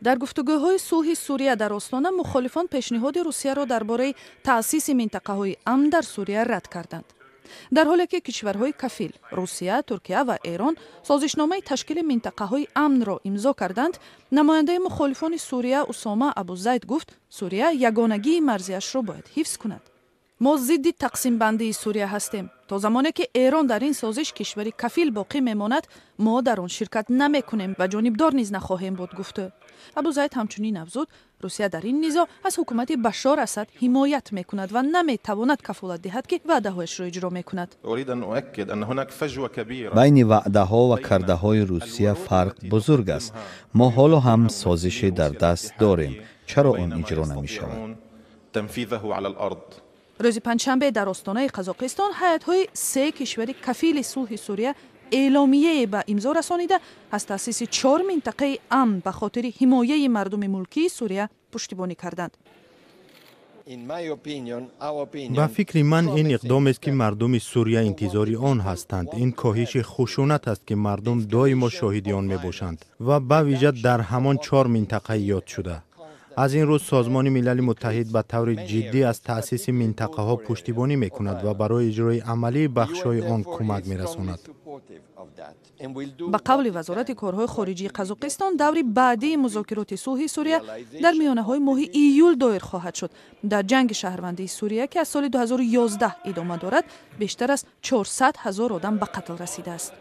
Дар гуфтугӯҳои сулҳи Сурия дар Остона мухолифон пешниҳоди Русияро дар бораи таъсиси минтақаҳои амн дар Сурия рад карданд, дар ҳоле ки кишварҳои кафил, Русия, Туркия ва Эрон, созишномаи ташкили минтақаҳои амнро имзо карданд. Намояндаи мухолифони Сурия Усома Абузайд гуфт, Сурия ягонагии марзиашро бояд ҳифз кунад. Мо зидди тақсимбандии Сурия ҳастем. То замоне ки Эрон дар ин созиш кишвари кафил боқӣ мемонад, мо дар он ширкат намекунем ва ҷонибдор низ нахоҳем буд, гуфт ӯ. Абузайд ҳамчунин афзуд, Русия дар ин низоъ аз ҳукумати Башор Асад ҳимоят мекунад ва наметавонад кафолат диҳад, ки ваъдаҳояшро иҷро мекунад. Байни ваъдаҳо ва кардаҳои Русия фарқ бузург аст. Мо ҳоло ҳам созише дар даст дорем. Чаро он иҷро намешавад? Рӯзи панҷшанбе дар Остонаи Қазоқистон ҳайатҳои се кишвари кафили сулҳи Сурия эъломияе ба имзо расонида, аз таъсиси чор минтақаи амн ба хотири ҳимояи мардуми мулкии Сурия пуштибонӣ карданд. Ба фикри ман, ин иқдомест, ки мардуми Сурия интизори он ҳастанд. Ин коҳиши хушунат аст, ки мардум доимо шоҳиди он мебошанд ва ба вижа дар ҳамон чор минтақаи ёдшуда. Аз ин рӯ Созмони Милали Муттаҳид ба таври ҷиддӣ аз таъсиси минтақаҳо пуштибонӣ мекунад ва барои иҷрои амалии бахшҳои он кӯмак мерасонад. Ба қавли Вазорати корҳои хориҷии Қазоқистон, даври баъдии музокироти сулҳи Сурия дар миёнаҳои моҳи июл доир хоҳад шуд. Дар ҷанги шаҳрвандии Сурия, ки аз соли 2011 идома дорад, бештар аз 400 ҳазор одам ба қатл расидааст.